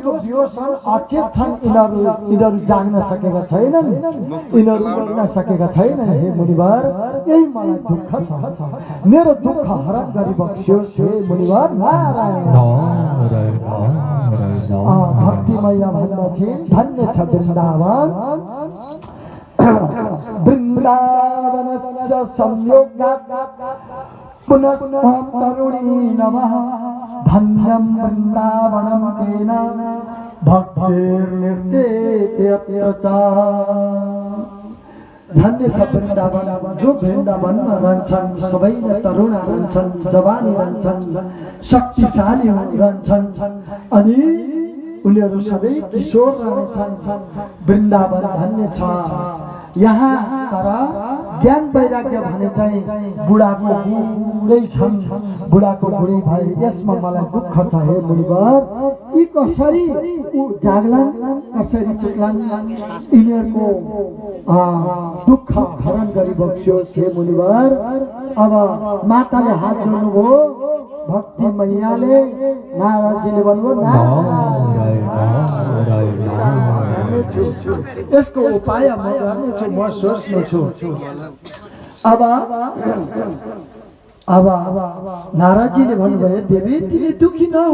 व्यसन अचेत छन् यिनीहरू जाग्न सकेका छैनन् यिनीहरू गर्न सकेका छैनन् हे मुनिवर यही मलाई दुःख छ मेरो दुःख हरण गरी बक्सियोस् हे मुनिवर नारायण भक्तिमय भन्दछिन् धन्य छ वृन्दावन वृन्दावनस्य संयोगात् पुनस्त्वं तरुणी नमः धन्यं वृन्दावनं तेन भक्तिर्निर्देयत्र च धन्य छ वृन्दावन जो वृन्दावनमा रहन्छन् सबै तरुणा रहन्छन् जवानी रहन्छन् शक्तिशाली रहन्छन् अनि उनीहरू सधैँ किशोर रहन्छन् वृन्दावन धन्य छ यहाँ तर ज्ञान वैराग्य भने चाहिँ बुढाको बुढै छन् बुढाको बुढी भए यसमा मलाई दुःख छ हे मुनिवर यी कसरी जाग्लान् कसरी सुक्लान् यिनीहरूको दुःख हरण गरी बक्सियोस् हे मुनिवर अब माताले हात जोड्नुभयो भक्ति मैयाले नाराजीले भन्नुभयो यसको उपाय म गर्नेछु म सोच्नेछु अब नाराजीले भन्नुभयो देवी तिमी दुखी नहौ